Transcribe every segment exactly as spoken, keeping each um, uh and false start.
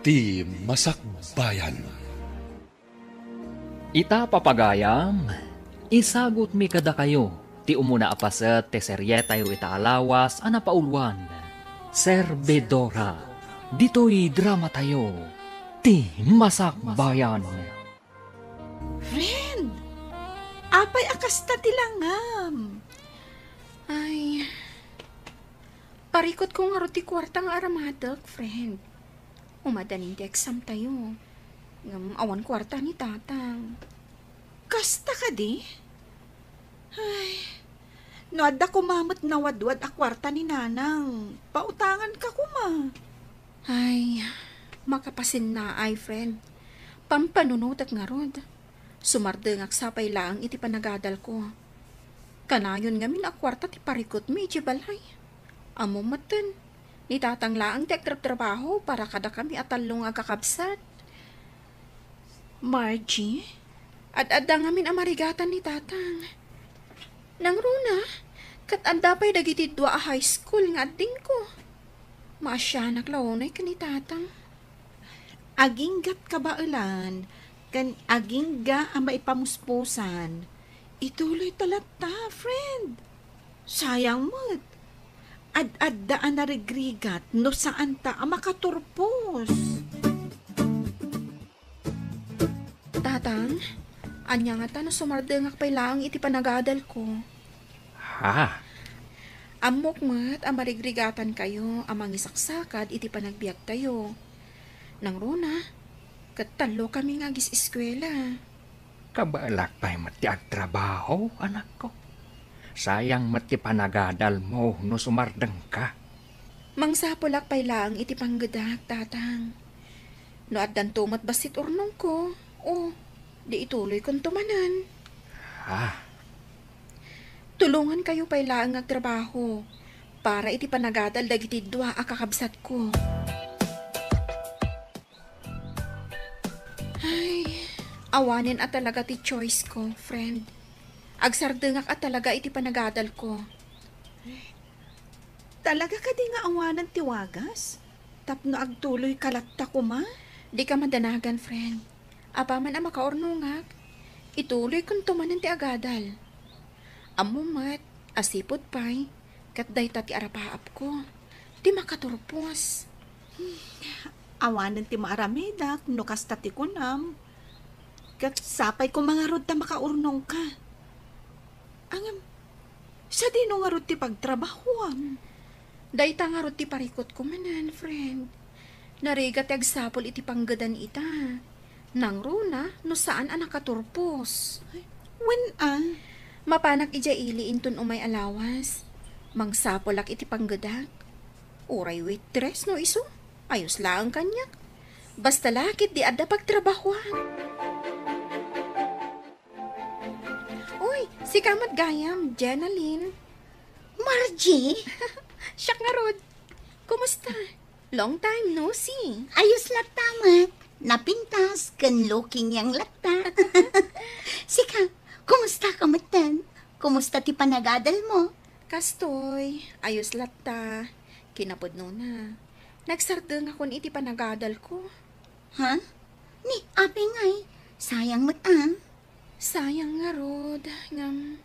Ti Masakbayan. Ita, papagayam, isagutmi kadakayo ti umuna a paset ti serietayo ita a lawas a napauluan, Servidora. Ditoy dramatayo, Ti Masakbayan. Friend, apay a kasta ti langam? Ay, parikutko ngarud ti kuarta nga aramatek, friend. Umadanin ti exam tayo. Ngem awan kuarta ni tatang. Kasta kadi? Ay, no adda koma met nawadwad a kuarta ni nanang, pautanganka koma. Ay, makapasinnaay, friend. Pampanunotek ngarud. Sumardengak sapay laeng iti panagadalko. Kanayon ngamin a kuarta ti parikutmi idiay balay. Ammom metten, ni tatang laeng ti agtrabtrabaho para kadakami a tallo nga agkakabsat. Margie, ad-adda ngamin a marigatan ni tatang. Nangruna, ket adda pay dagiti dua a high school nga addingko. Maasianak la unay ken ni tatang. Aginggat kabaelan ken agingga a maipamuspusan, ituloyta latta, friend. Sayang met. Ad-adda a narigrigat no saanta a makaturpos. Tatang, ania ngata no sumardengak pay laeng iti panagadalko? Ha? Ammok met a marigrigatankayo a mangisaksakad iti panagbiagtayo. Nangruna, ket tallokami nga agis-eskuela. Kabaelak pay met ti agtrabaho, anakko. Sayang met ti panagadalmo no sumardengka. Mangsapulak pay laeng iti panggedak, tatang. No addanto met bassit urnongko, o, di ituloykonto manen. Ah. Tulongankayo pay laeng nga agtrabaho para iti panagadal dagiti dua a kakabsatko. Ay, awanen a talaga ti choice ko, friend. Agsardengak a talaga iti panagadalko. Talaga kadi nga awanen ti wagas? Tapno agtuloyka latta koma? Dika madanagan, friend. Apaman a makaurnongak, ituloykonto manen ti agadal. Ammom met a sipud pay, ket dayta ti arapaapko, ti makaturpos. Awanen ti maaramidak no kasta ti kunam. Ket sapay koma ngarud ta makaurnongka. Ngem, sadino ngarud ti pagtrabahoam? Dayta ngarud ti parikutko manen, friend. Narigat ti agsapul iti panggedan ita. Nangruna no saan a nakaturpos. Ay, wen a? Mapanak idiay ili inton umay a lawas. Mangsapulak iti panggedak. Uray waitress no isu, ayos laeng kaniak. Basta la ketdi adda pagtrabahoan. Uy, sika met gayam, Jenalyn. Margie? Siak ngarud. Kumusta? Long time no see. Ayos latta met. Napintas ken looking young latta. Sika, kumusta ka metten? Kumusta ti panagadal mo? Kastoy, ayos latta. Kinapudnona, nagsardengakon iti panagadalko. Ha? Ni, apay ngay? Sayang met a. Sayang ngarud, ngem,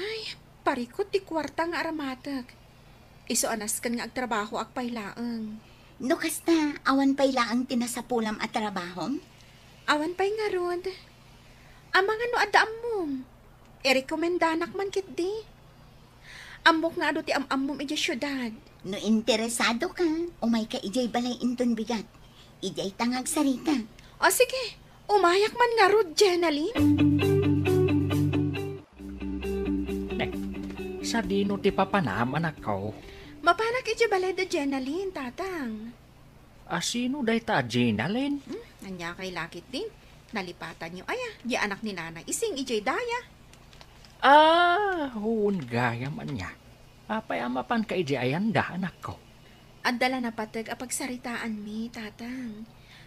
ay, parikut ti kuarta nga aramatek. Isu a nasken nga agtrabahoak pay laeng. No kasta, awan pay laeng ti nasapulam a trabahom? Awan pay ngarud. Amangan no adda ammom, irekomendanak man ketdi. Ammok nga adu ti am-ammom idiay siudad. No interesado ka, umay ka idiay balay inton bigat. Idiay ta nga agsarita. O sige, umayak man ngarud, Jenalyn. Ne, sadino ti papanam, anakko? Mapanak idiay balay da Jenalyn, tatang. A sino dayta a Jenalyn? Hmm, ania kay lakit din? Nalipatanyo aya, di anak ni Nanay Ising idiay daya. Ah, wen gayam ania. Apay a mapanka idiay ayanda, anakko? Adda la napateg a pagsaritaanmi, tatang.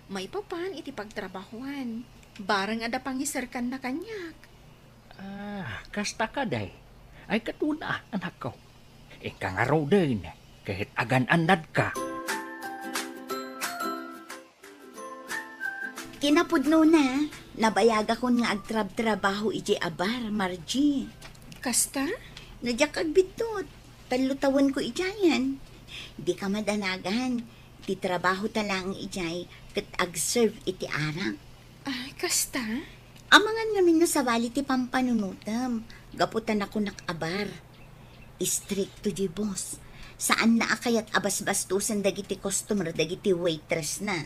Maipapan iti pagtrabahoan. Bareng adda pangiserkanna kaniak. Ah, kasta kadi? Ay, ket wen a, anakko. Inka ngaruden, ket agan-annadka. Kinapudnona, nabayagakon nga agtrabtrabaho idiay a bar, Margie. Kasta? No diak agbiddut, tallo tawenko idiayen. Dika madanagan, ti trabahota laeng idiay ket agserve iti arak. Ay, kasta? Amangan ngamin no sabali ti pampanunotem, gapu ta nakunak a bar. Istrikto diay boss. Saanna a kayat a basbastosen dagiti customer dagiti waitressna.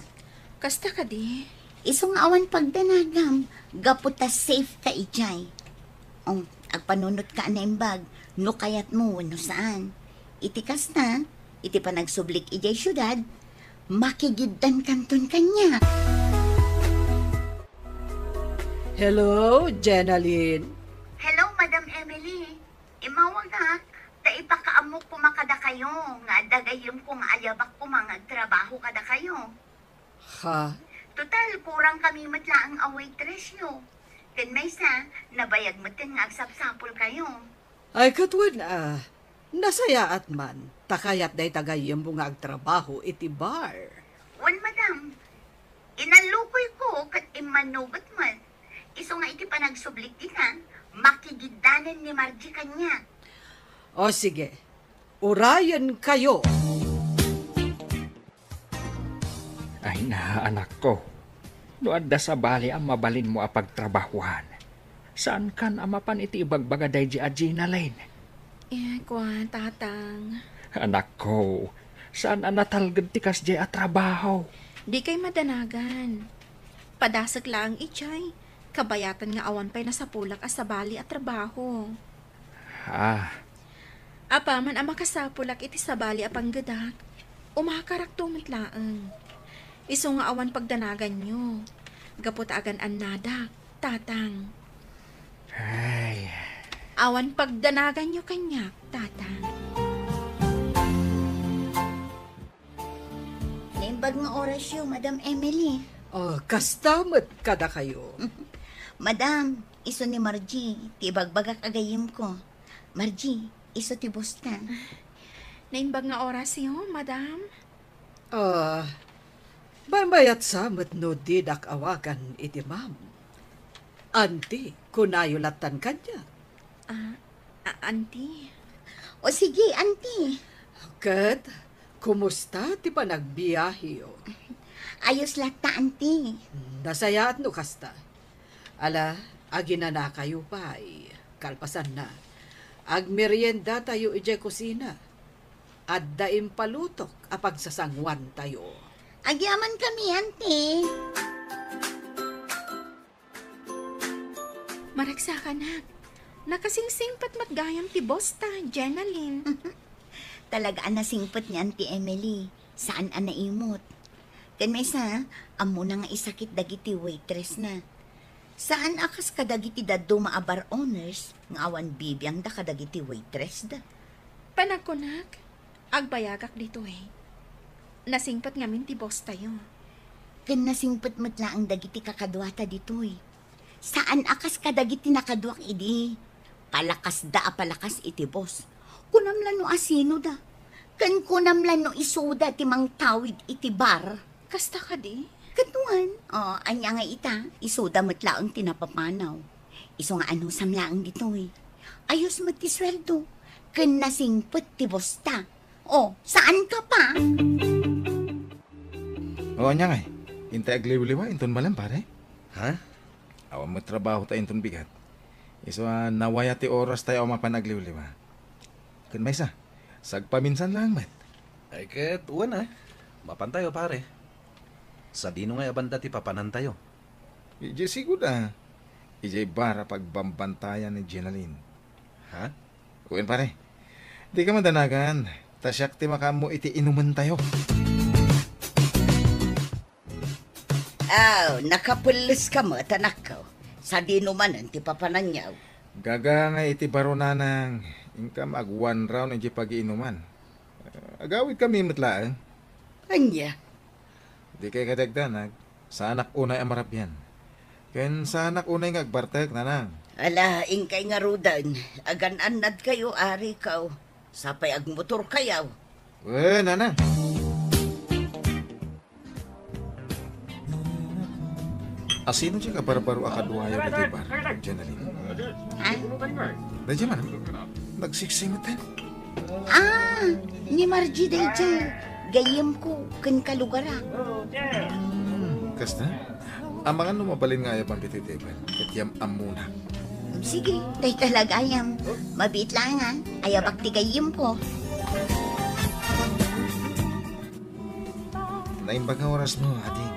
Kasta kadi? Isu nga awan pagdanagam, gapu ta safe ka idiay. O, agpanunotka a naimbag, no kayatmo wenno saan. Iti kasta, iti panagsublik idiay siudad, makigiddankanton kaniak. Hello, Jenalyn. Hello, Madam Emily. Immawagak, ta ipakaammok koma kadakayo nga adda gayyemko nga aliabak koma nga agtrabaho kadakayo. Ha? Total, kurang kami met laeng a waitressyo. Ken maysa, nabayag metten nga agsapsapulkayo. Ay, ket wen a, nasayaat man, ta kayat dayta gayyemmo nga agtrabaho iti bar. Wen, madam. Inallukoyko ket immanugot met. Isu nga iti panagsublik dita, makigiddanen ni Margie kaniak. O sige, urayenkayo. Ay na, anakko. No adda sabali a mabalinmo a pagtrabahuan, saankan a mapan iti ibagbaga daydi a Jenalyn? Eh, kua, Tatang. Anakko, saan a natalged ti kasdiay a trabaho. Dikay madanagan. Padasek laeng idiay, kabayatan nga awan pay nasapulak a sabali a trabaho. Ah. Apaman a makasapulak iti sabali a panggedak, umakarakto met laeng. Isu nga awan pagdanaganyo, gapu ta agan-annadak, Tatang. Ay. Awan pagdanaganyo kaniak, Tatang. Naimbag nga orasyo, Madam Emily. Oh, kasta met kadakayo. Madam, isu ni Margie, ti ibagbagak a gayyemko. Margie, isu ti boss ta. Naimbag nga orasyo, Madam. Ah, maymayat sa met no didak awagan iti ma'am. Auntie, kunayo lattan kaniak. Ah, a-, auntie? O sige, auntie. Ket, kumusta ti panagbiaheyo? Ayos latta, auntie. Nasayaat no kasta. Ala, aginanakayo pay. Kalpasanna, agmeriendatayo idiay kusina. Adda impalutok a pagsasanguantayo. Agyamankami, auntie. Maragsakanak, nakasingsingpet met gayam ti boss ta, Jenalyn. Talaga a nasingpet ni Auntie Emily. Saan a naimot. Ken maysa, ammona nga isakit dagiti waitress na. Saan a kas kadagiti dadduma a bar owners nga awan bibiangda kadagiti waitress da. Panagkunak, agbayagak ditoy. Nasingpet ngamin ti boss tayo. Ken nasingpet met laeng dagiti kakaduata ditoy. Saan a kas kadagiti nakaduak idi. Palakasda a palakas iti boss. Kunam la no asino da. Ken kunam la no isuda ti mangtawid iti bar. Kasta kadi? Ket wen, o, ania nga ita, isuda met laeng ti napapanaw. Isu nga anusam laeng ditoy. Ayos met ti sueldo. Ken nasingpet ti boss ta. O, saan ka pa? O, ania ngay? Intay agliwliwa inton malem, pare? Ha? Awan met trabaho ta inton bigat. Isu a nawaya ti oras tayo a mapan agliwliwa. Ken maysa, sagpaminsan laeng met. Ay ket, wen a. Mapan tayo, pare. Sadino ngay a banda ti papanan tayo? Idiay sigud a. Idiay bar a pagbambantayan ni Jenalyn. Ha? Wen, pare. Dika madanagan, ta siak ti makaammo iti inumen tayo. Aw, nakapelles ka met, anakko. Sadino manen ti papananyo? Gaga nga iti baro, nanang, inkam ag one round iti pagiinuman. Agawid kami met laeng. Ania? Dikay kadagdanag, saanak unay a marabian. Ken saanak unay nga agbartek, nanang. Ala, inkay ngaruden. Agan-annad kayo, ari kaw. Sapay agmotor kayaw. Wen, nanang. Asino ti kabarbaro a kaduayo ditoy bar, Jenalyn? Ha? Daydiay man, nagsiksingeten. Ah, ni Margie daydiay. Gayyemko ken kalugarak. Hmm, kasta? Amangan no mabalin nga ayaban ditoy table, ket yam-ammona. Sige, dayta la gayam. Mabiit laeng, ayabak ti gayyemko. Naimbag nga orasmo, ading.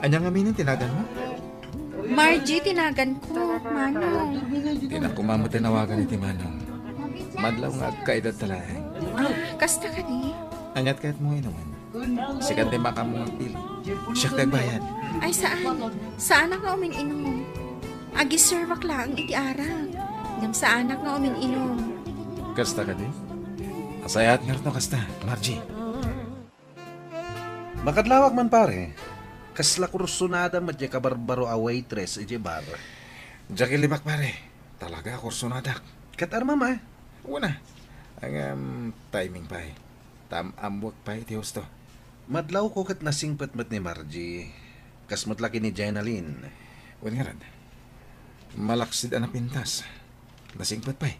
Ania ngamin ti naganmo? Margie ti naganko, Manong. Dinak koma met ti nawagan iti Manong. Madlaw nga agkaedadta laeng. Ah, kasta kadi? Aniat kayatmo nga inumen? Sika ti makaammo nga agpili. Siak ti agbayad. Ay, saan. Saanak nga umin-inum. Agiservak laeng iti arak. Ngem saanak nga umin-inum. Kasta kadi? Nasayaat ngarud no kasta, Margie. Makadlawak man, pare. Kasla kursunada met diay kabarbaro a waitress idiay bar. Diak ilimak, pare. Talaga, kursunadak. Ket armam a? Wen a. Ngem, timing pay. Tam-ammoek pay iti husto. Madlawko ket nasingpet met ni Margie. Kas met la ken ni Jenalyn. Wen ngarud, malaksid a napintas. Nasingpet pay.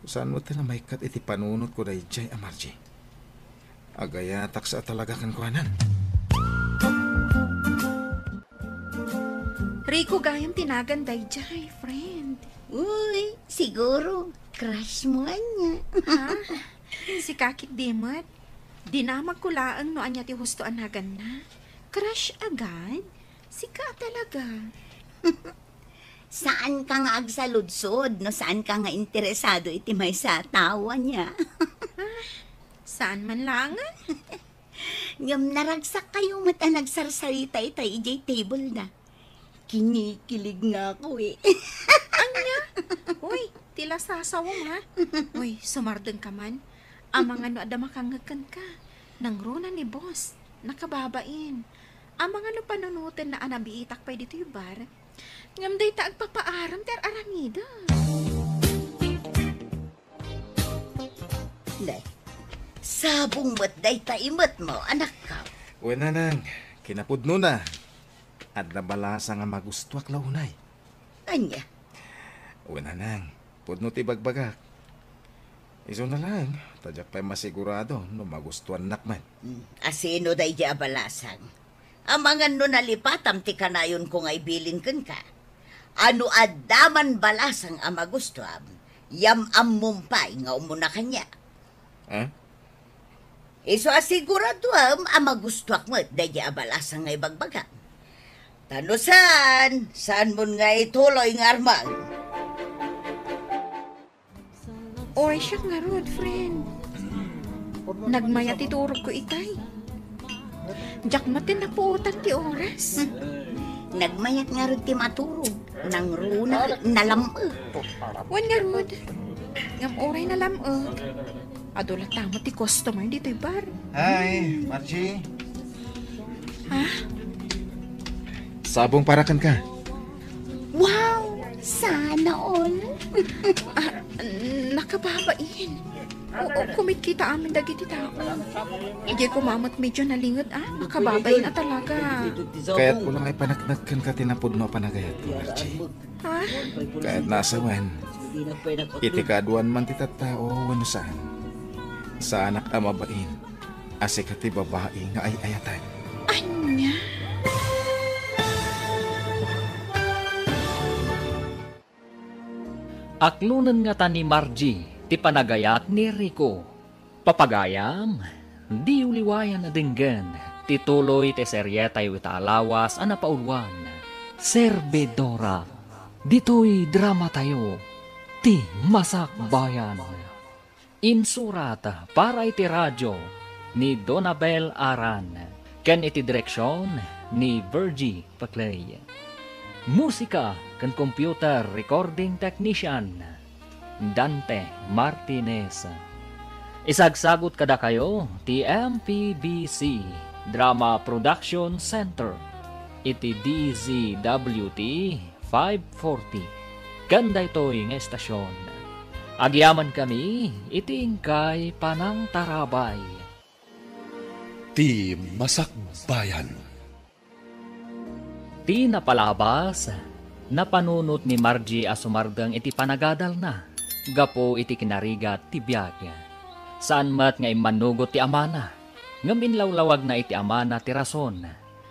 Saan met ti namaykat iti panunotko daydiay a Margie? Agayatak sa a talaga kenkuana. Rico gayam ti nagan daydiay, friend. Uy, siguro, crush mo ania. Ha? Sika ketdi met. Dinamagko laeng no ania ti husto a naganna. Crush agad? Sika a talaga. Saanka nga agsaludsod no saanka nga interesado iti maysa a tao, ania? Ah, saan man laengen? Ngem naragsakkayo met a nagsarsarita itay idiay table-na. Kinikilig nga ako, eh. Ania? Uy, ti lasasawem, ha? Uy, sumardengka man. Amangan no adda makangngeg kenka. Nangruna ni boss. Nakababain. Amangan no panunotenna a nabiitak pay ditoy bar. Ngem dayta agpapaaram ti ar-aramidek. Ne, sabong met dayta imetmo, anakko. Wen, nanang, kinapudnona. Adda balasang a magustuak la unay. Ania? Wen, nanang, pudno ti ibagbagak. Isuna laeng, ta diak pay masigurado no magustuannak man. Hmm, asino daydiay a balasang? Amangan no nalipatam ti kanayonko nga ibilin kenka. A no adda man balasang a magustuam, yam-ammom pay nga umuna kaniak. Ha? Isu a siguraduem a magustuak met daydiay a balasang nga ibagbagam. Ta no saan, saanmon nga ituloy nga armang. Oy, siak ngarud, friend. Nagmayat ti turogko itay. Diak met napuotan ti oras. Hmm. Nagmayat ngarud ti maturog. Nangruna, nalam-ek. Wen ngarud. Ngem uray nalam-ek, adu latta met ti customer ditoy bar. Hi, Margie. Ha? Sabong para kenka. Wow! Sana all. Ah, nakababain. Oo, kumitkita amin dagiti tao. Idiay koma met medyo nalinget, ah. Makababain a talaga. Kayatko la nga ipaneknek kenka ti napudno a panagayatko, Margie. Ha? Kayatna a sawen, iti kaaduan man ti tattao wenno saan, saanak a mabain a sika ti babai nga ay-ayatan. Ania? Aklonen ngata ni Margie ti panagayat ni Rico. Papagayam, diyo liwayan a denggen ti tuloy ti serietayo ita a lawas a napauluan, Servidora. Ditoy dramatayo, Ti Masakbayan. Insurat para iti radio ni Donabel Aran ken iti direksion ni Virgie Paclay. Musika ken computer recording technician, Dante Martinez. Isagsagut kadakayo ti M P B C Drama Production Center iti D Z W T five forty ken daytoy nga estasion. Agyamankami iti inkay panangtarabay. Ti Masakbayan. Ti napalabas, napanunot ni Margie a sumardeng iti panagadalna gapu iti kinarigat ti biag. Saan met nga immanugot ti amana, ngem inlawlawagna iti amana ti rason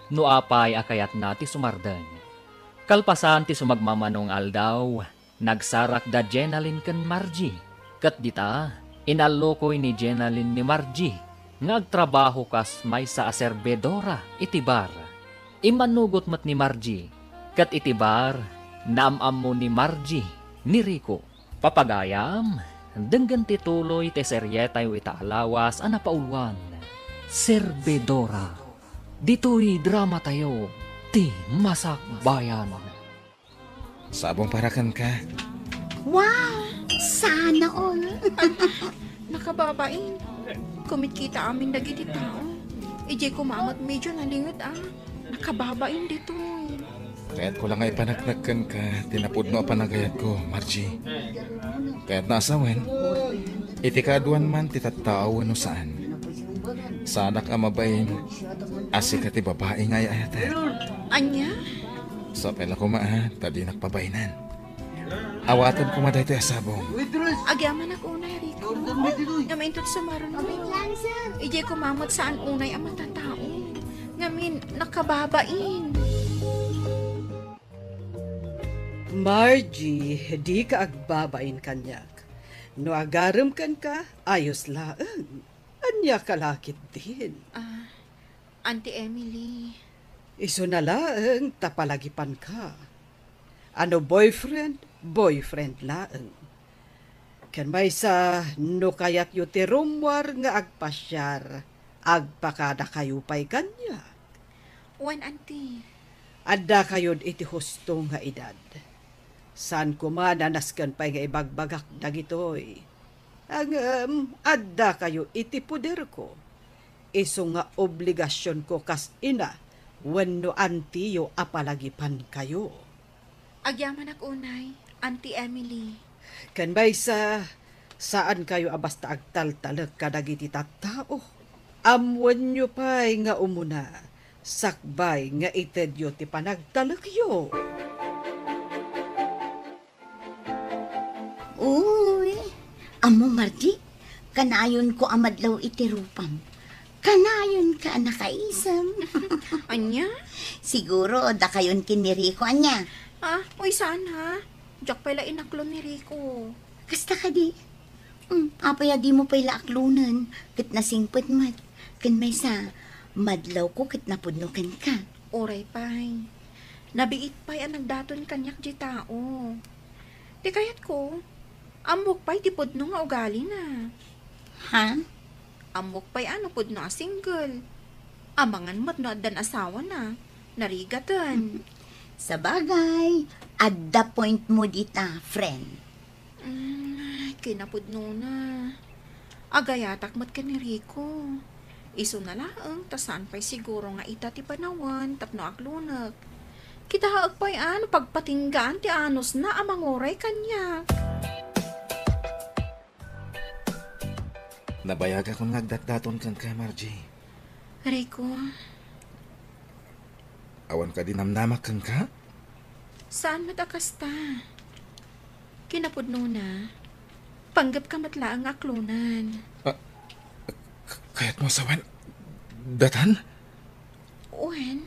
no apay a kayatna ti sumardeng. Kalpasan ti sumagmamano nga aldaw, nagsarak da Jenalyn ken Margie, ket dita, inallukoy ni Jenalyn ni Margie nga agtrabaho kas maysa a serbedora iti bar. Immanugot met ni Margie, ket iti bar, naam-ammo ni Margie ni Rico. Papagayam, denggen ti tuloy ti serietayo ita a lawas a napauluan, Serbedora. Ditoy dramatayo, ti Masakbayan. Sabong para kenka. Wow! Sana all! Nakababain. Kumitkita amin dagiti tao. Idiay koma met medyo nalinget a. Nakababain ditoy. Kayatko la nga ipaneknek kenka ti napudno a panagayatko, Margie. Kayatna a sawen, iti kaaduan man ti tattao wenno saan, saanak a mabain a sika ti babai nga ay-ayaten. Ania? Sapay la koma, a, ta dinak pabainan. Awaten koma daytoy a sabong. Agyamanak unay, Rico. Ngem inton sumaruno, idiay koma met saan unay a matatao. Ngamin, nakababain. Margie, dika agbabain kaniak. No agarem kenka, ayos laeng. Ania ka la ketdin? Ah, Auntie Emily. Isuna laeng ta palagipanka. A no boyfriend, boyfriend laeng. Ken maysa, no kayatyo ti rummuar nga agpasiar, agpakadakayo pay kaniak. Wen, Auntie. Addakayon iti husto nga edad. Saan koma a nasken pay nga ibagbagak dagitoy. Ngem addakayo iti poderko. Isu nga obligasionko kas ina wenno antiyo a palagipankayo. Agyamanak unay, Auntie Emily. Ken maysa, saankayo a basta agtaltalek kadagiti tattao. Ammoenyo pay nga umuna, sakbay nga itedyo ti panagtalekyo. Uy, ammo, Margie, kanayonko a madlaw iti rupam. Kanayonka a nakaisem. Ania? Siguro, dakayon ken ni Rico, ania? Ah, uy, saan, ha? Diak pay la inaklon ni Rico. Kasta kadi? Hmm, apay a dimo pay la aklonen, ket nasingpet met. Ken maysa, madlawko ket napudno kenka. Uray pay. Nabiit pay a nagdaton kaniak diay tao. Ti kayatko, ammok pay ti pudno nga ugalina. Ha? Ammok pay a no pudno a single. Amangan met no addan asawana. Narigaten. Sabagay, adda point mo dita, friend. Mm, kinapudnona. Agayatak met ken ni Rico. Isuna laeng ta saan pay siguro nga ita ti panawen tapno aklonek. Kitaek pay a no pagpatinggaan ti anusna a manguray kaniak. Nabayagakon nga agdatdaton kenka, Margie. Rico. Awan kadi namnamak kenka? Saan met a kasta. Kinapudnona, panggepka met laeng nga aklonen. Ah, k-, kayatmo a sawen datan? Wen,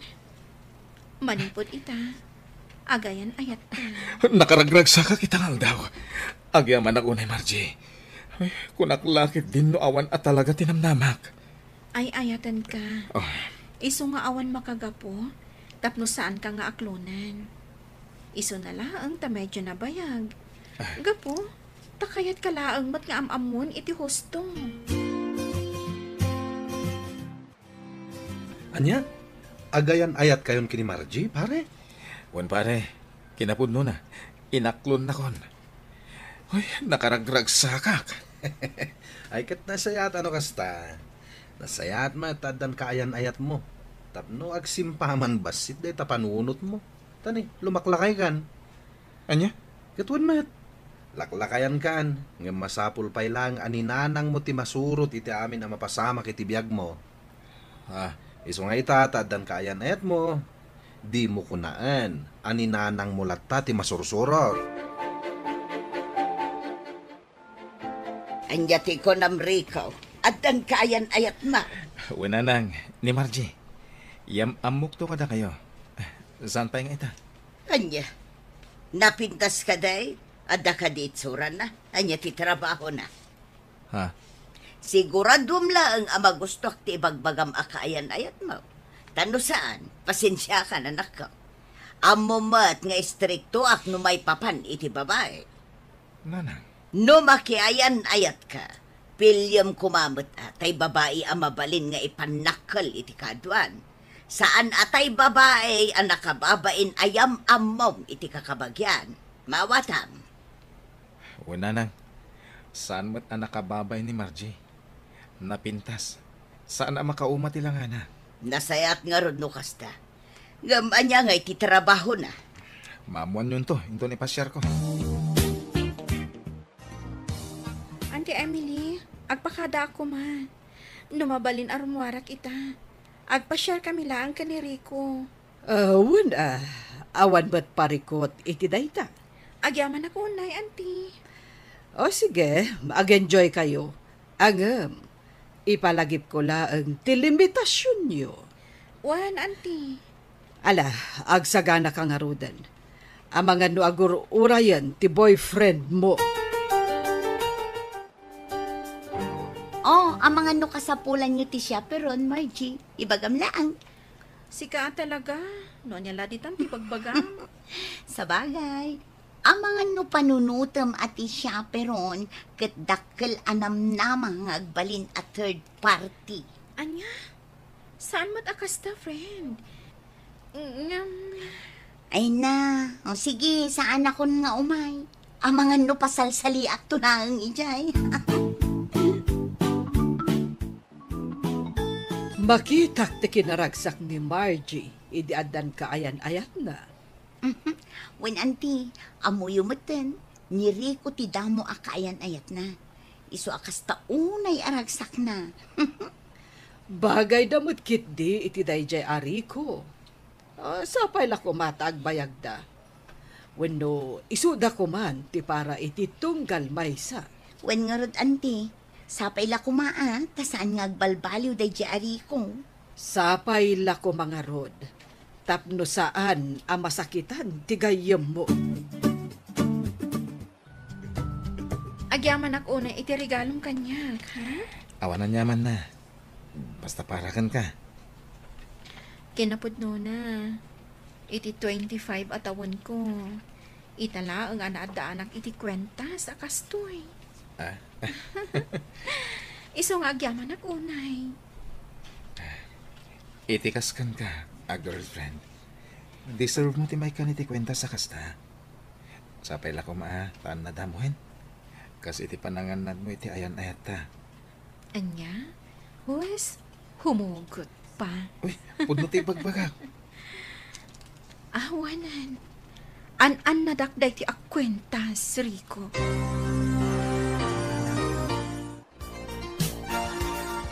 manipud ita, agayan-ayatka. Nakaragragsakak ita nga aldaw. Agyamanak unay, Margie. Ay, kunak la ketdin no awan a talaga ti namnamak. Ay-ayatenka. Oh. Isu nga awan makagapu, tapno saanka nga aklonen. Isuna laeng ta medyo nabayag. Ah. Gapu, ta kayatka laeng met nga am-ammon iti husto. Ania? Agayan-ayatkayon ken ni Margie, pare? Wen, pare. Kinapudnona, inaklonnakon. Uy, nakaragragsakak. Ay, ket nasayaat a no kasta. Nasayaat met ta addan kaayan-ayatmo. Tapno agsimpaman bassit dayta panunotmo. Ta ni, lumaklakaykan. Ania? Ket wen met. Laklakayankan, ngem masapul pay laeng a ninanangmo ti masurot iti amin a mapasamak iti biagmo. Ah, isu nga ita ta addan kaayan-ayatmo, dimo kunaen a ni nanangmo latta ti masursurot. Ania ti kunam, Rico? Addan kaayan-ayatmo? Wen, nanang, ni Margie. Yam-ammokto kadakayo. Saan pay nga ita? Ania? Napintas kadi? Adda kadi itsurana? Ania ti trabahona? Ha? Siguraduem laeng a magustoak ti ibagbagam a kaayan-ayatmo. Ta no saan, pasensiakan, anakko. Ammom met nga istriktoak no maipapan iti babai. Nanang. No makiayan-ayatka, piliem koma met a tay babai a mabalin nga ipannakkel iti kaaduan. Saan a tay babai a nakababain a yam-ammom iti kakabagian. Maawatam. Wen, nanang. Saan met a nakababain ni Margie. Napintas. Saan a makauma ti langana. Nasayaat ngarud no kasta. Ngem ania ngay ti trabahona? Maammoanyonto inton ipasiarko. Auntie Emily, agpakadaak koma. No mabalin a rummuarak ita, agpasiarkami laeng ken ni Rico. Ah, wen, ah, awan met parikut iti dayta. Agyamanak unay, Auntie. O sige, mag-enjoy kayo. Ngem, ipalagipko laeng ti limitasionyo. Wen, Auntie. Ala, agsaganaka ngaruden. Amangan no agur-urayen ti boyfriendmo. O, amangan no kasapulanyo ti chaperon, Margie. Ibagam laeng. Sika a talaga. No ania la ditan ti bagbagam? Sabagay. Amangan no panunotem a ti chaperon ket dakkel a namnama nga agbalin a third party. Ania? Saan met a kasta, friend? Ngem. Ay na. O sige, saanakon nga umay. Amangan no pasalsaliakto laeng idiay. Makitak ti kinaragsak ni Margie idi addan kaayan-ayatna. Mhm. Wen, Auntie, ammoyo metten, ni Rico ti damo a kaayan-ayatna. Isu a kasta unay a ragsakna. Bagayda met ketdi iti daydiay a Rico. Ah, sapay la koma ta agbayagda. Wenno, isuda koman ti para iti tunggal maysa. Wen ngarud, Auntie, sapay la koma a, ta saan nga agbalbaliw daydiay a Rico. Sapay la koma ngarud, tapno saan a masakitan ti gayyemmo. Agyamanak unay iti regalom kaniak, ha? Awan aniamanna. Basta para kenka. Kinapudnona, iti twenty-five a tawenko, ita laeng a naaddaanak iti kuentas a kastoy. Ah? Isu nga agyamanak unay. Iti kas kenka, a girlfriend, deserve mo ti maikkan iti kuentas a kasta. Sapay la koma a, ta annadam wen. Kas iti panangannadmo iti ayan-ayatta. Ania? Huwes, humugot pa. Uy, pudno ti ibagbagak. Awanan. An-annadak daytoy a kuentas, Rico.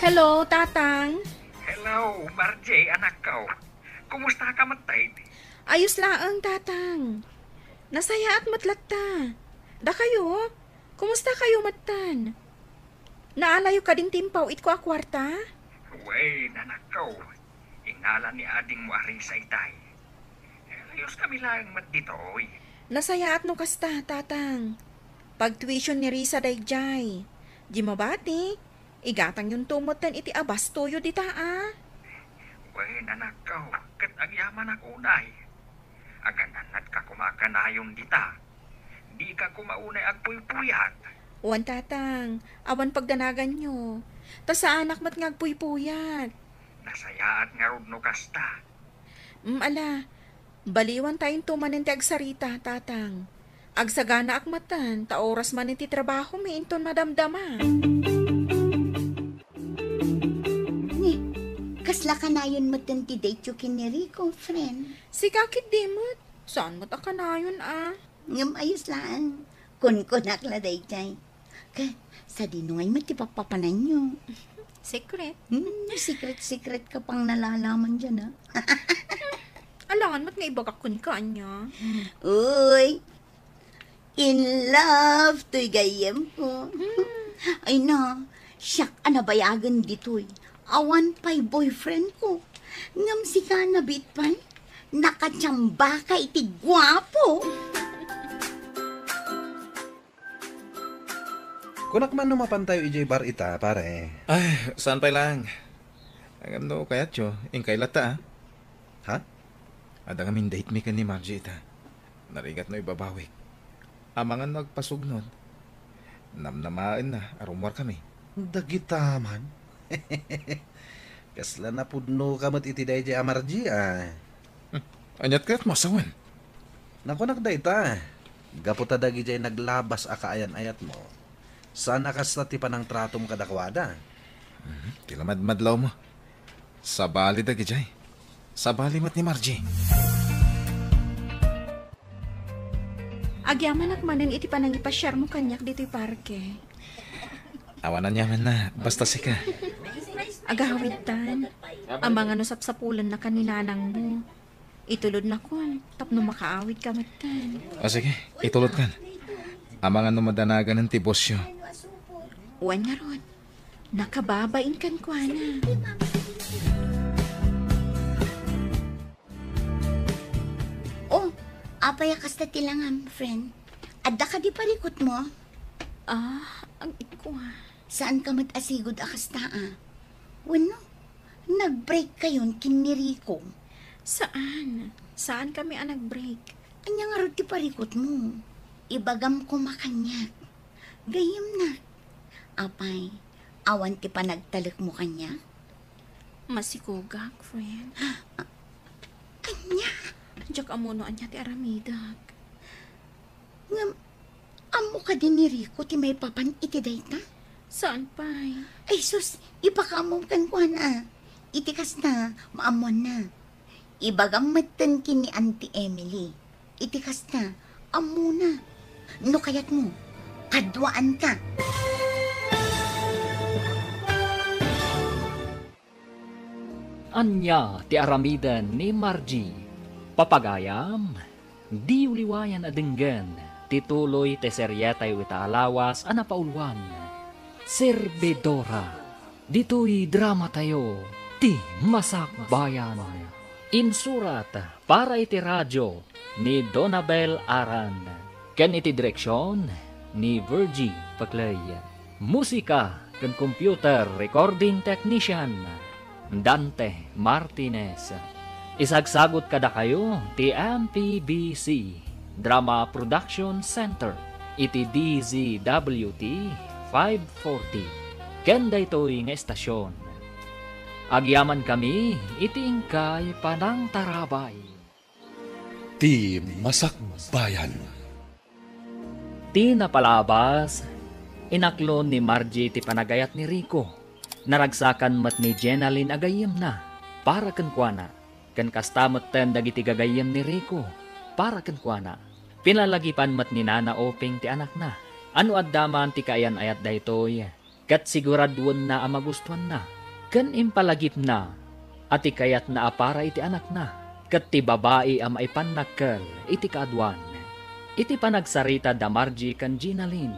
Hello, Tatang. Hello, Margie, anakko. Kumusta ka met, tay? Ayos laeng, Tatang. Nasayaat met latta. Dakayo, kumusta kayo metten? Naalayo kadin ti impaw-itko a kuarta? Wen, anakko. Inala ni adingmo a Risa itay. Ayos kami laeng met ditoy. Nasayaat no kasta, Tatang. Pagtuition ni Risa daydiay. Di mabati, igatangyonto metten iti abastoyo dita a. Wen, anakko, ket agyamanak unay. Agan-annadka koma kanayon dita. Dika koma unay agpuypuyat. Wen, Tatang, awan pagdanaganyo. Ta saanak met nga agpuypuyat. Nasayaat ngarud no kasta. Mm, ala, baliwantayonto manen ti agsarita, Tatang. Agsaganaak metten, ta oras manen ti trabahomi inton madamdama. Ni, kasla kanayon metten ti date-yo ken ni Rico, friend? Sika ketdi met. Saan met a kanayon a? Ngem ayos laeng. Kunkunak la daydiay. Ket, sadino ngay met ti pappapananyo? Secret? Hmm, secret-secret ka pang nalalaman dyan, ah. Alangan met nga ibagak kenka, ania? Uy, in love toy gayyem ko. Hmm. Ay na, siak a nabayagen ditoy. Awan pay boyfriend ko. Ngem sika nabiit pay. Nakachamba ka iti guapo. Kunak man no mapantayo idiay bar ita, pare. Ay, saan pay lang? Ngem no kayatyo, inkay latta, ah. Ha? Adda ngamin date mi ken ni Margie ita. Narigat no ibabawik. Amangan no agpasugnod. Namnamaenna a rummuar kami. Dagita man. Kasla napudno ka met iti daydiay a Margie, ah. Hmm. Aniat kayat masawen? Nakunak dayta, gapu ta dagidiay naglabas a kaayan-ayatmo, saan a kasta ti panangtratom kadakuada. Mhm, ti lamadmadlawmo. Sabali dagidiay. Sabali met ni Margie. Agyamanak manen iti panangipasiarmo kaniak ditoy parke. Awan aniamanna, basta sika. Agawidtan. Amangan no sapsapulennaka ni nanangmo. Itulodnakon tapno makaawidka metten. O sige, itulodkan. Amangan no madanaganen ti bosyo. Wen ngarud, nakababain kenkuana. Oh, apay a kasta ti langam, friend? Adda kadi parikutmo? Ah, agikua. Saan ka met a sigud a kasta, ah? Wenno, nag-break kayon ken ni Rico? Saan. Saan kami a nag-break. Ania ngarud ti parikutmo? Ibagam koma kaniak. Gayyemnak. Apay, awan ti panagtalekmo kaniak? Masikogak, friend. Ania? Diak ammo no ania ti aramidek. Ngem, ammo kadi ni Rico ti maipapan iti dayta? Saan pay? Ay sus, ipakaammom kenkuana. Iti kasta, maammoanna. Ibagam metten ken ni Auntie Emily. Iti kasta, ammona. No kayatmo, kaduaanka. Ania ti aramiden ni Margie? Papagayam, diyo liwayan a denggen ti tuloy ti serietayo ita a lawas a napauluan, Servidora. Ditoy dramatayo, Ti Masakbayan. Insurat para iti radio ni Donabel Aran, ken iti direksion ni Virgie Paclay. Musika ken computer recording technician, Dante Martinez. Isagsagut kadakayo ti M P B C Drama Production Center iti D Z W T five forty ken daytoy nga estasion. Agyamankami iti inkay panangtarabay. Ti Masakbayan. Ti napalabas, inaklon ni Margie ti panagayat ni Rico. Naragsakan met ni Jenalyn a gayyemna para kenkuana, ken kasta metten dagiti gagayyem ni Rico para kenkuana. Pinalagipan met ni Nana Oping ti anakna. A no adda man ti kaayan-ayat daytoy, ket siguraduenna a magustuanna, ken impalagipna a ti kayatna a para iti anakna, ket ti babai a maipannakkel iti kaaduan. Iti panagsarita da Margie ken Ginalyn,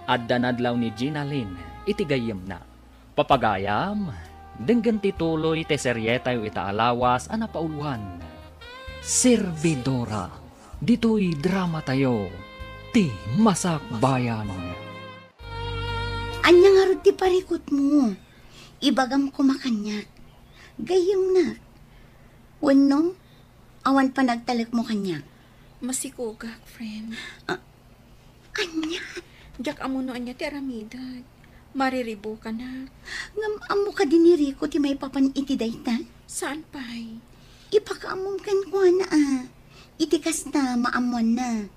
adda nadlaw ni Ginalyn iti gayyemna. Papagayam, denggen ti tuloy ti serietayo ita a lawas a napauluan, Servidora. Ditoy dramatayo, Ti Masakbayan. Ania ngarud ti parikutmo? Ibagam koma kaniak. Gayyemnak. Wenno, awan panagtalekmo kaniak? Masikogak, friend. Ah, ania? Diak ammo no ania ti aramidek. Mariribukanak. Ngem ammo kadi ni Rico ti maipapan iti dayta? Saan pay? Ipakaammom kenkuana a. Iti kasta, maammoanna.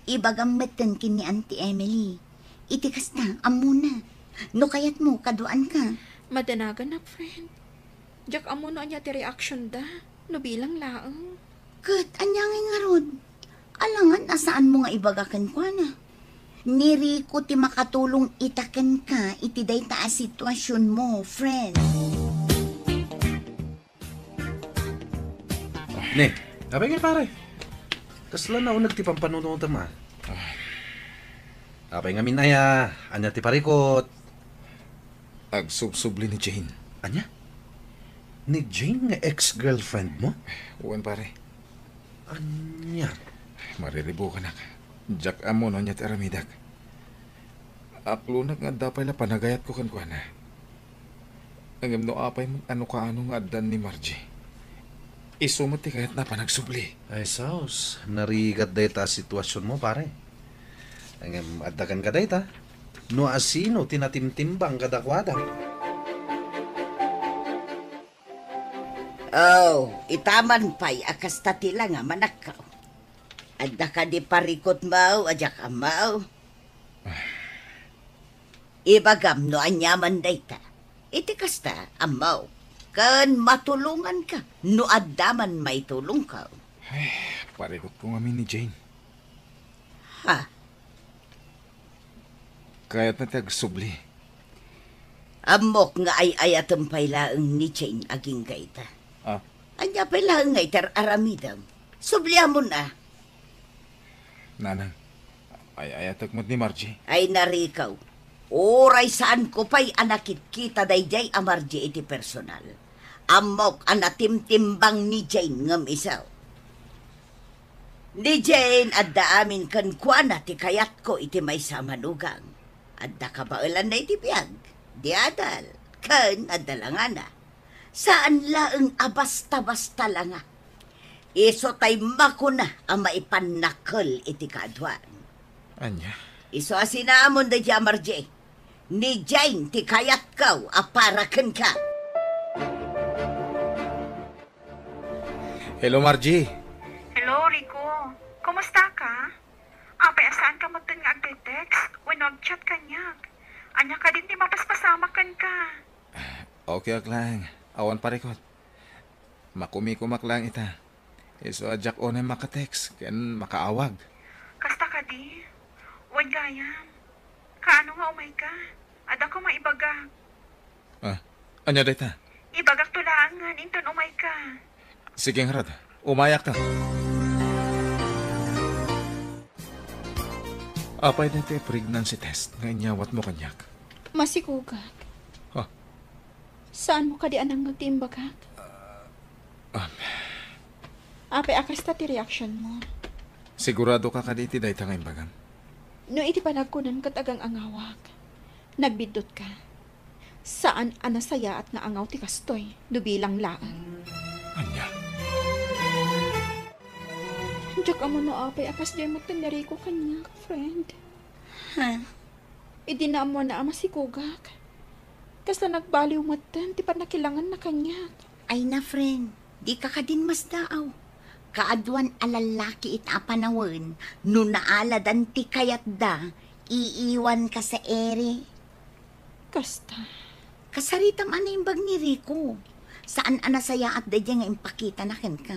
Ibagam metten ken ni Auntie Emily. Iti kasta, ammona. No kayatmo, kaduaanka. Madanaganak, friend. Diak ammo no ania ti reaction da, no bilang laeng. Ket ania ngay ngarud? Alangan a saanmo nga ibaga kenkuana. Ni Rico ti makatulong ita kenka iti dayta a situasionmo, friend. Ne, apay ngay, pare? Kasla nauneg ti pampanunutem, a? Apay ngamin aya, ania ti parikut? Agsubsubli ni Jane. Ania? Ni Jane nga ex-girlfriendmo? Wen, pare. Ania? Mariribukanak. Diak ammo no ania ti aramidek. Aklonek nga adda pay la panagayatko kenkuana. Ngem no apay met a no kaano nga addan ni Margie, isu met ti kayatna a panagsubli. Ay, sus, narigat dayta a situasionmo, pare. Ngem adda kenka dayta, no asino ti natimtimbang kadakuada. Oh, itaman pay a kasta ti langa, manakkaw. Adda kadi parikutmo a diak ammo? Ibagam no aniaman dayta. Iti kasta, ammo, ken matulonganka no adda man maitulongko. Ay, parikutko ngamin ni Jane. Ha? Kayatna ti agsubli. Ammok nga ay-ayatem pay laeng ni Jane agingga ita. Ah. Ania pay laeng nga iti ar-aramidem? Subliamon a. Nanang, ay-ayatek met ni Margie. Ay, narikaw. Uray saanko pay a nakitkita daydiay a Margie iti personal. Ammok a natimtimbang ni Jane ngem isu. Ni Jane, adda amin kenkuana ti kayatko iti maysa a manugang. Adda kabaelanna iti biag, di adal, ken adda langana. Saan laeng a basta-basta langa. Isu tay makuna a maipannakel iti kaaduan. Ania? Isu a sinamon daydiay a Margie. Ni Jane ti kayatko a para kenka. Hello, Margie. Hello, Rico. Kumusta ka? Apay a saan ka metten nga agte-text wenno agchat kaniak? Ania kadin ti mapaspasamak kenka? Okay ak laeng. Awan parikut. Makumikumak laeng ita. Isu a diak unay maka-text ken makaawag. Kasta kadi? Wen gayam. Kaano nga umayka? Adda ko maibaga. Ah, ania dayta? Ibagakto laengen inton umayka. Sige ngarud, umayakto. Apay daytoy pregnancy test nga inyawatmo kaniak? Masikugak. Ha? Saanmo kadi a nangngeg ti imbagak? Ah. Apay a kasta ti reaksionmo? Sigurado ka kadi iti dayta nga imbagam? No iti panagkunam ket agang-angawak, nagbiddut ka. Saan a nasayaat nga angaw ti kastoy no bilang laeng. Ania? Diak ammo no apay a kasdiay metten ni Rico kaniak, friend. Ha? Idi naammoanna a masikugak, kasla nagbaliw metten ti pannakilanganna kaniak. Ay na, friend, dika kadin masdaaw. Kaaduan a lallaki ita a panawen, no naaladan ti kayatda, iiwanka sa iri. Kasta. Kasaritam a naimbag ni Rico. Saan a nasayaat daydiay nga impakitana kenka.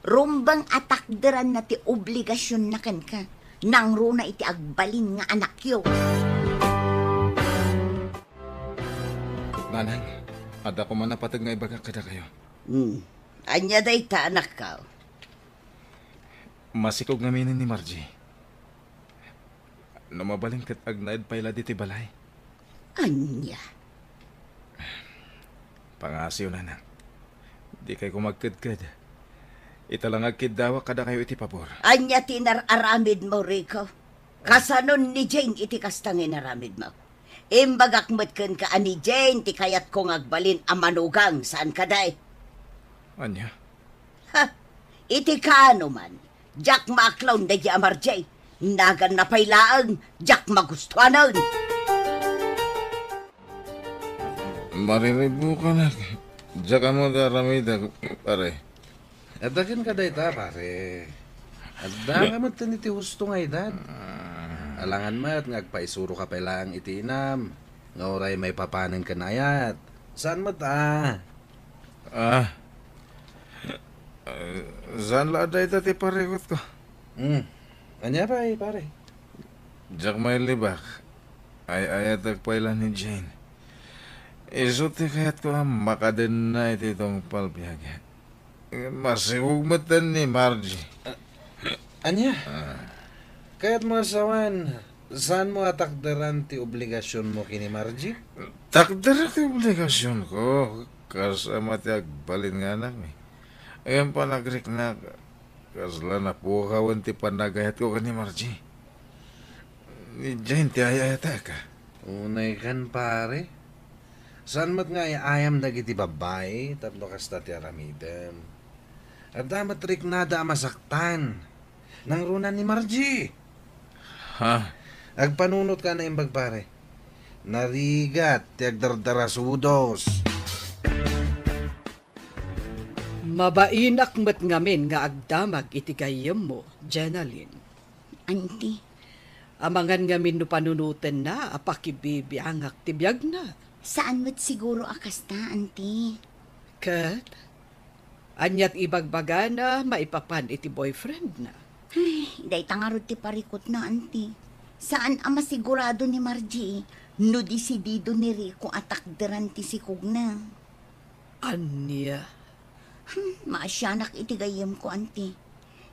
Rumbeng a takderanna ti obligasionna kenka. Nangruna iti agbalin nga anakyo. Nanang, adda koma napateg nga ibagak kadakayo. Hmm. Ania dayta, anakko? Masikog ngaminen ni Margie. No mabalin ket agnaed pay la ditoy balay. Ania? Pangasiw, nanang. Dikay koma agkedked. Ita la nga agkiddawak kadakayo iti pabor. Ania ti inar-aramidmo, Rico? Kasanon ni Jane iti kasta nga inaramidmo? Imbagak met kenka a ni Jane ti kayatko nga agbalin a manugang, saan kadi? Ania? Ha? Iti kaano man, diak maaklaw daydiay a Margie. Naganna pay laeng, diak magustuanen. Mariribukanak. Diak ammo ti aramidek, pare. Adda kenka dayta, pare. Adda nga met ken iti husto nga edad. Ah. Alangan met nga agpaisuroka pay laeng iti inam, nga uray maipapanen ken ayat. Saan met a? Ah. Eh, saan la a dayta ti parikutko. Hmm. Ania pay, pare? Diak mailibak. Ay-ayatek pay la ni Jane. Isu ti kayatko a makadenna iti tungpal biag. Masikog metten ni Margie. Ania? Ah. Kayatmo a sawen, saanmo a takderan ti obligasionmo ken ni Margie? Takderak ti obligasionko, kas ama ti agbalin nga anakmi. Ngem panagriknak, kasla napukawen ti panagayatko ken ni Margie. Ni Jane ti ay-ayatek. Unay kan, pare. Saan met nga ay-ayam dagiti babbai tapno kasta ti aramidem? Adda met riknada a masaktan. Nangruna ni Margie. Ha? Agpanunot ka a naimbag, pare. Narigat ti agdardarasudos. Mabainak met ngamin nga agdamag iti gayyemmo, Jenalyn. Auntie. Amangan ngamin no panunotenna a pakibibiangak ti biagna. Saan met siguro a kasta, Auntie. Ket, ania ti ibagbagana maipapan iti boyfriendna? Ay, dayta ngarud ti parikutna, Auntie. Saan a masigurado ni Margie no desidido ni Rico a takderan ti sikogna. Ania? Hmm, maasianak iti gayyemko, Auntie.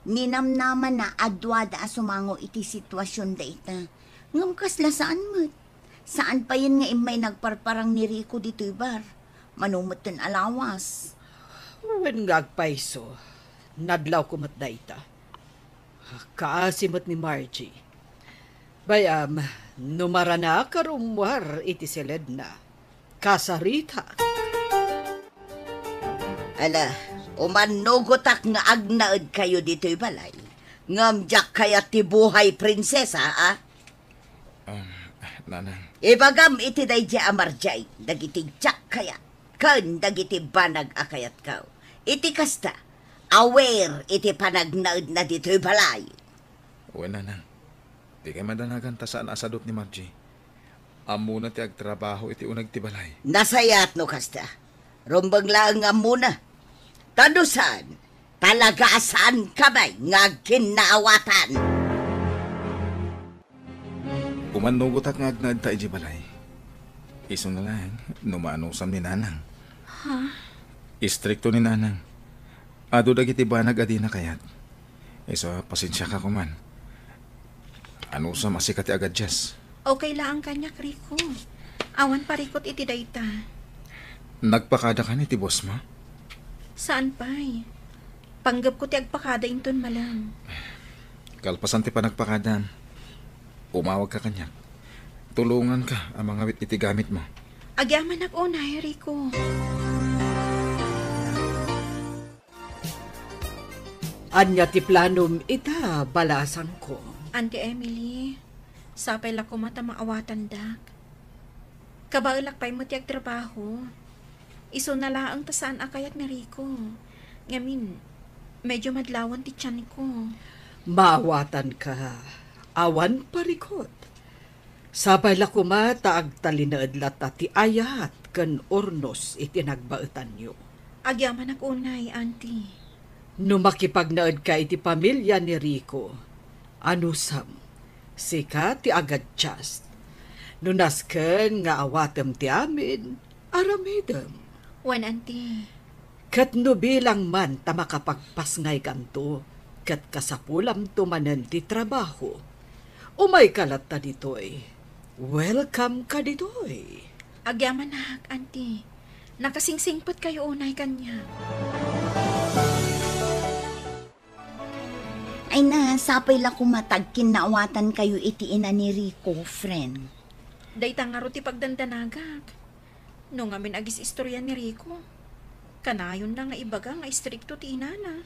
Ninamnamana a duada a sumango iti situasionda ita. Ngem kasla saan met. Saan payen nga immay nagparparang ni Rico ditoy bar. Mano metten a lawas. Wen nga agpayso, nadlawko met dayta. Kaasi met ni Margie. Bay-am, no maranak a rummuar iti siledna, kasaritak. Ala, umannugotak nga agnaedkayo ditoy balay. Ngem diak kayat ti buhay prinsesa, a? Um, Nanang. Ibagam iti daydiay a Margie dagiti diak kayat ken dagiti banag a kayatko. Iti kasta, awir iti panagnaedna ditoy balay. Wen, Nanang. Dikay madanagan ta saan a sadut ni Margie. Ammona ti agtrabaho iti uneg ti balay. Nasayaat no kasta. Rumbeng laeng nga ammona. Ta no saan, talaga a saan kami nga agkinnaawatan. Umannugotak nga agnaedta idiay balay. Isuna laeng no maanusam ni Nanang. Ha? Istrikto ni Nanang. Adu dagiti banag a dina kayat. Isu a, pasensiaka koman. Anusam a sika ti agadias. Okay laeng kaniak, Rico. Awan parikut iti dayta. Nagpakada kan iti bossmo? Saan pay. Panggepko ti agpakada inton malem. Kalpasan ti panagpakadam, umawagka kaniak. Tulonganka a mangawit iti gamitmo. Agyamanak unay, Rico. Ania ti planom ita, balasangko? Auntie Emily, sapay la koma ta maawatandak. Kabaelak pay met ti agtrabaho. Isuna laeng ta saan a kayat ni Rico. Ngamin, medyo madlawan ti tianko. Maawatanka. Awan parikut. Sapay la koma ta agtalinaed latta ti ayat ken urnos iti nagbaetanyo. Agyamanak unay, Auntie. No makipagnaedka iti pamilya ni Rico, anusam, sika ti agadias. No nasken nga awatem ti amin, aramidem. Wen, Auntie. Ket no bilang man ta makapagpasngaykanto, ket kasapulamto manen ti trabaho, umayka latta ditoy. Welcome ka ditoy. Agyamanak, Auntie. Nakasingsingpetkayo unay kaniak. Ay na, sapay la koma ta agkinnaawatankayo iti ina ni Rico, friend. Dayta ngarud ti pagdandanagak. No ngamin agisistorya ni Rico, kanayonna nga ibaga nga istrikto ti inana.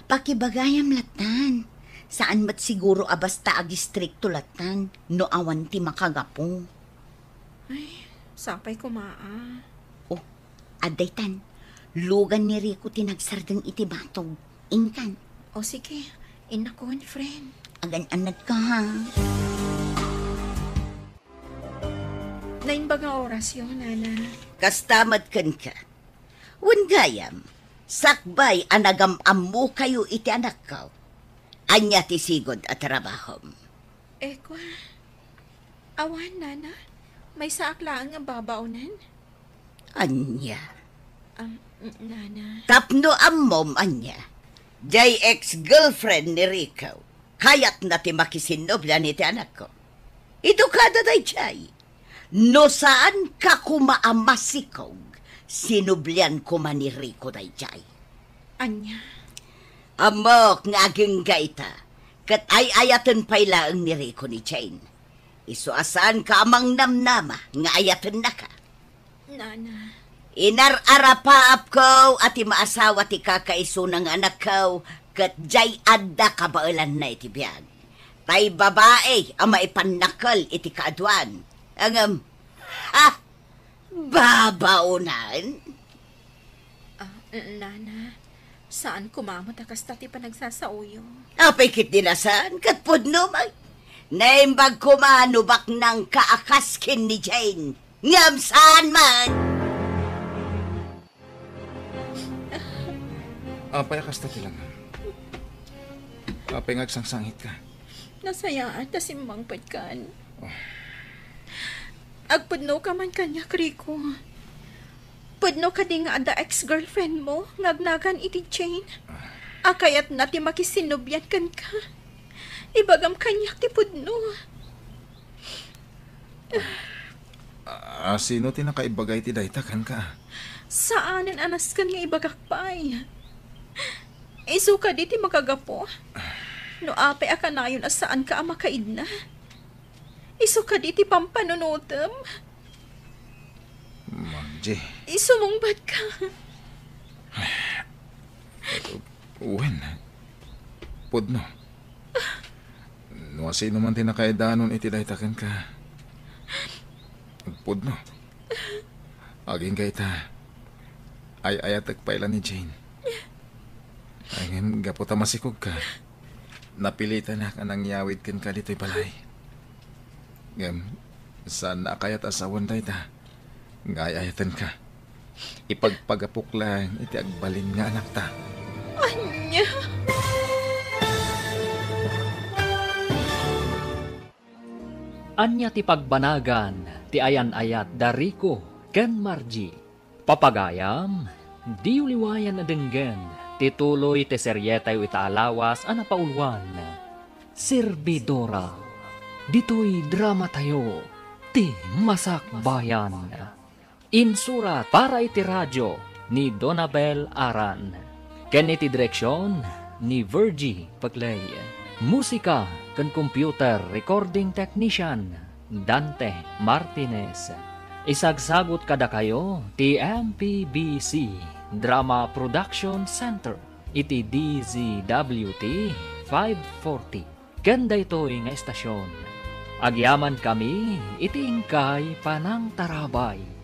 Pakibagayam lattan. Saan met siguro a basta agistrikto lattan no awan ti makagapu. Ay, sapay koma a. Oh, adda itan. Lugan ni Rico ti nagsardeng iti batog. Inkan. O sige, innakon, friend. Agan-anadka, ha? Naimbag nga orasyo, Nana. Kasta met kenka. Wen gayam, sakbay a nagam-ammokayo iti anakko. Ania ti sigud a trabahom? Ekwa, Awan, Nana. Maysaak laeng a babaonen. Ania? Am, Nana. Tapno ammom, ania? Jay ex-girlfriend ni Rico, kayatna ti makisinnublian iti anakko. Idukada dayjay. No saanka koma a masikog, sinublian koma ni Rico dayjay. Ania? Ammok nga agingga ita, ket ay-ayaten pay laeng ni Rico ni Jane. Isu a saanka a mangnamnama nga ayatennaka. Nana. Inar-arapaapko a ti maasawa ti kakaisuna nga anakko, ket jay adda kabaelanna iti biag. Tay babai a maipannakkel iti kaaduan. Ngem, ha! Babaonan? Ah, Nana, saan koma met a kasta ti panagsasaoyo. Apay ketdi a saan, ket pudno met. Naimbag koma no baknangka a kas ken ni Jane. Ngem saan man! Apay a kasta ti langam? Apay nga agsangsangitka? Nasayaat ta simmangpetkan. Oh. Agpudnoka man kaniak, Rico. Pudno kadi nga adda ex-girlfriend mo nga agnagan iti Jane? Ah. A kayatna ti makisinnublian kenka. Ibagam kaniak ti pudno. Ah, sino ti nakaibaga iti dayta kenka? Saanen a nasken nga ibagak pay. Isu kadi ti makagapu? No apay a kanayon a saanka a makaidna? Isu kadi ti pampanunotem? Margie. Isumungbatka. Wen, pudno. No asino man ti nakaidanon iti dayta kenka, pudno. Agingga ita, ay-ayatek pay la ni Jane. Ngem gapu ta masikogka, napilitanak a nangyawid kenka ditoy balay. Ngem, saanna a kayat a sawen dayta nga ay-ayatenka. Ipagpagapok laeng iti agbalin nga anakta. Ania? Ania ti pagbanagan ti ayan-ayat da Rico ken Margie? Papagayam, diyo liwayan a denggen ti tuloy ti serietayo ita a lawas a napauluan, Servidora. Ditoy dramatayo, ti Masakbayan. Insurat para iti radio ni Donabel Aran, ken iti direksion ni Virgie Peclay. Musika ken computer recording technician, Dante Martinez. Isagsagut kadakayo ti M P B C Drama Production Center iti D Z W T five forty. Ken daytoy nga estasion, agyamankami iti inkay panangtarabay.